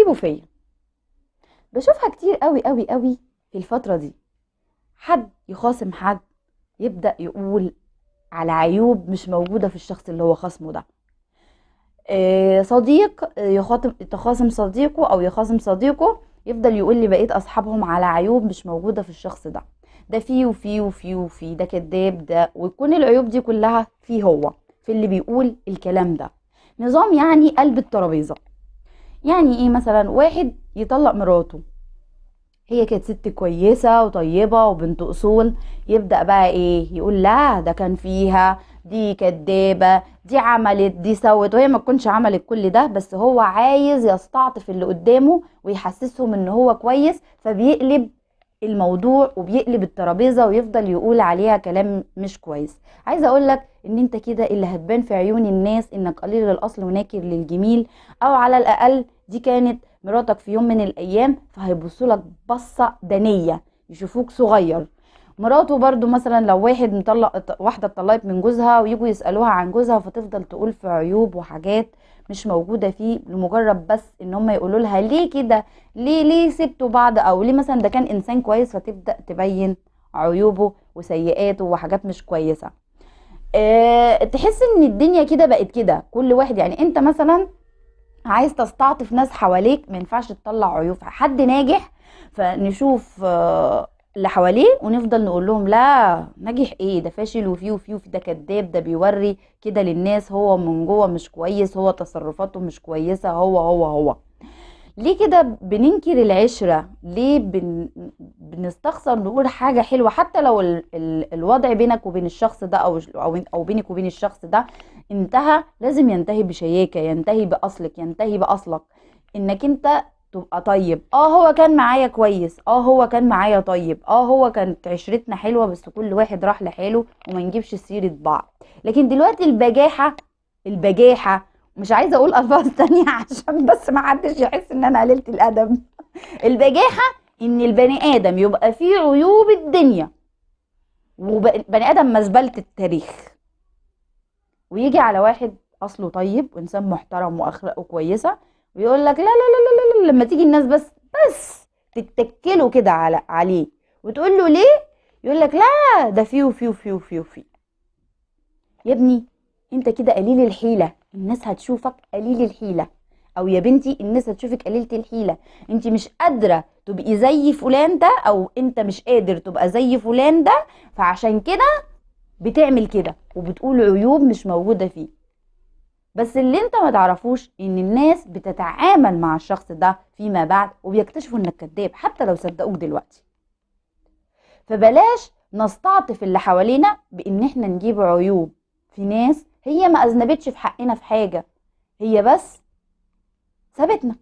سيبه فيا. بشوفها كتير قوي قوي قوي في الفترة دي. حد يخاصم حد يبدأ يقول على عيوب مش موجودة في الشخص اللي هو خاصمه ده. صديق يتخاصم صديقه أو يخاصم صديقه، يفضل يقول لي بقيت أصحابهم على عيوب مش موجودة في الشخص ده، ده فيه وفيه وفيه وفيه، ده كذاب ده، ويكون العيوب دي كلها فيه هو، في اللي بيقول الكلام ده. نظام يعني قلب الترابيزة. يعني ايه؟ مثلا واحد يطلق مراته، هي كانت ست كويسة وطيبة وبنت أصول، يبدأ بقى ايه؟ يقول لا ده كان فيها، دي كدابة، دي عملت، دي سوت، وهي ما تكونش عملت كل ده، بس هو عايز يستعطف اللي قدامه ويحسسهم ان هو كويس، فبيقلب الموضوع وبيقلب الترابيزة ويفضل يقول عليها كلام مش كويس. عايزة اقولك ان انت كده اللي هتبان في عيون الناس انك قليل الاصل وناكر للجميل، او على الاقل دي كانت مراتك في يوم من الايام، فهيبصوا لك بصة دنية يشوفوك صغير. مراته برضو مثلا لو واحد مطلق واحدة اتطلقت من جوزها ويجوا يسألوها عن جوزها، فتفضل تقول في عيوب وحاجات مش موجودة فيه، لمجرد بس ان هم يقولوا لها ليه كده، ليه سبتوا بعض، او ليه مثلا ده كان انسان كويس، فتبدأ تبين عيوبه وسيئاته وحاجات مش كويسة. تحس ان الدنيا كده بقت كده، كل واحد يعني انت مثلا عايز تستعطف ناس حواليك، ما ينفعش تطلع عيوب حد ناجح، فنشوف اللي حواليه ونفضل نقول لهم لا ناجح ايه ده، فاشل وفيه وفيه وفيه، ده كذاب، ده بيوري كده للناس، هو من جوه مش كويس، هو تصرفاته مش كويسة، هو هو هو. ليه كده بننكر العشرة؟ ليه بنستخسر نقول حاجة حلوة حتى لو الوضع بينك وبين الشخص ده أو بينك وبين الشخص ده انتهى؟ لازم ينتهي بشياكة، ينتهي بأصلك، ينتهي بأصلك، انك انت تبقى طيب. هو كان معايا كويس، هو كان معايا طيب، هو كانت عشرتنا حلوة، بس كل واحد راح لحاله وما نجيبش سيرة بعض. لكن دلوقتي البجاحة، مش عايزة اقول الفاظ تانية عشان بس ما حدش يحس ان انا قللت الادب. البجاحة ان البني ادم يبقى فيه عيوب الدنيا، وبني ادم مزبلة التاريخ، ويجي على واحد اصله طيب وانسان محترم واخلاقه كويسة ويقول لك لا لا لا لا لا لا، لما تيجي الناس بس تتكله كده عليه وتقول له ليه، يقول لك لا ده فيه وفيه وفيه وفيه وفيه. يا ابني انت كده قليل الحيلة، الناس هتشوفك قليل الحيلة، او يا بنتي الناس هتشوفك قليلة الحيلة، انت مش قادرة تبقي زي فلان ده، او انت مش قادر تبقى زي فلان ده، فعشان كده بتعمل كده وبتقول عيوب مش موجودة فيه. بس اللي انت ما تعرفوش ان الناس بتتعامل مع الشخص ده فيما بعد وبيكتشفوا انك كذاب حتى لو صدقوك دلوقتي. فبلاش نستعطف اللي حوالينا بان احنا نجيب عيوب في ناس هي ما اذنبتش في حقنا في حاجة، هي بس سابتنا.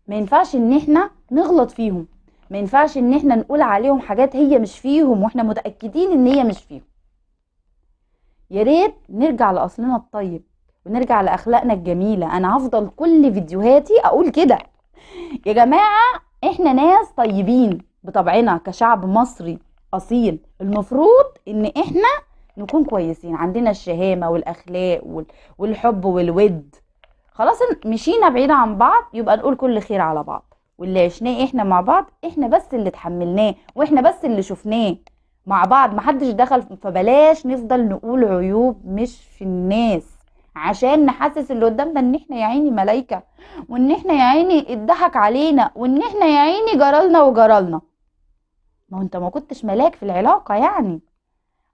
ما ينفعش ان احنا نغلط فيهم، ما ينفعش ان احنا نقول عليهم حاجات هي مش فيهم واحنا متأكدين ان هي مش فيهم. يا ريت نرجع لأصلنا الطيب ونرجع لأخلاقنا الجميلة. أنا هفضل كل فيديوهاتي أقول كده يا جماعة، إحنا ناس طيبين بطبعنا كشعب مصري أصيل، المفروض إن إحنا نكون كويسين، عندنا الشهامة والأخلاق والحب والود. خلاص مشينا بعيد عن بعض يبقى نقول كل خير على بعض، واللي عشناه إحنا مع بعض إحنا بس اللي تحملناه وإحنا بس اللي شفناه مع بعض، محدش دخل. فبلاش نفضل نقول عيوب مش في الناس عشان نحسس اللي قدامنا ان احنا يا عيني ملايكة، وان احنا يا عيني اتضحك علينا، وان احنا يا عيني جرالنا وجرالنا. ما هو انت ما كنتش ملاك في العلاقة، يعني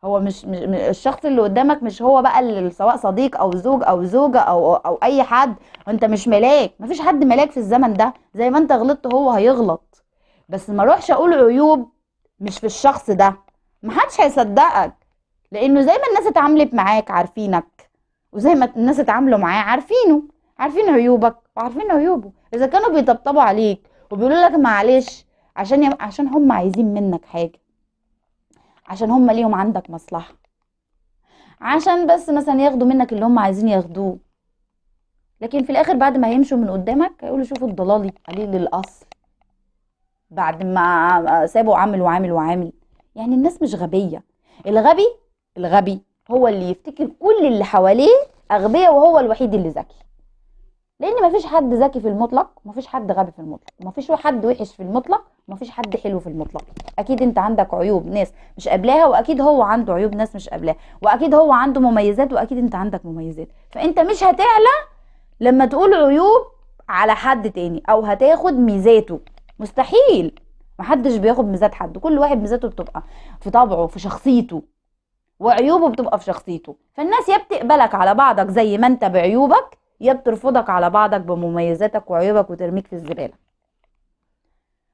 هو مش الشخص اللي قدامك مش هو بقى اللي سواء صديق او زوج او زوجة او اي حد، انت مش ملاك، مفيش حد ملاك في الزمن ده. زي ما انت غلطت هو هيغلط، بس ما اروحش اقول عيوب مش في الشخص ده، محدش هيصدقك، لانه زي ما الناس اتعاملت معاك عارفينك، وزي ما الناس اتعاملوا معاه عارفينه، عارفين عيوبك وعارفين عيوبه. اذا كانوا بيطبطبوا عليك وبيقولوا لك معلش عشان هم عايزين منك حاجة، عشان هم ليهم عندك مصلحة، عشان بس مثلا ياخدوا منك اللي هم عايزين ياخدوه، لكن في الاخر بعد ما هيمشوا من قدامك هيقولوا شوفوا الضلالي قليل الاصل، بعد ما سابوا عامل وعامل وعامل. يعني الناس مش غبية، الغبي هو اللي يفتكر كل اللي حواليه أغبياء وهو الوحيد اللي ذكي. لان مفيش حد ذكي في المطلق، مفيش حد غبي في المطلق، مفيش حد وحش في المطلق، مفيش حد حلو في المطلق. اكيد انت عندك عيوب ناس مش قابلاها، واكيد هو عنده عيوب ناس مش قابلاها، واكيد هو عنده مميزات، واكيد انت عندك مميزات. فانت مش هتعلى لما تقول عيوب على حد تاني او هتاخد ميزاته، مستحيل. محدش بياخد ميزات حد، كل واحد ميزاته بتبقى في طبعه، في شخصيته، وعيوبه بتبقى في شخصيته. فالناس يا بتقبلك على بعضك زي ما انت بعيوبك، يا بترفضك على بعضك بمميزاتك وعيوبك وترميك في الزبالة.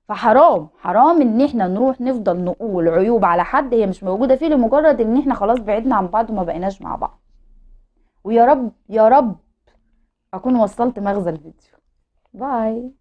فحرام، حرام ان احنا نروح نفضل نقول عيوب على حد هي مش موجودة فيه، لمجرد ان احنا خلاص بعدنا عن بعض وما بقيناش مع بعض. ويا رب يا رب اكون وصلت مغزى الفيديو. باي.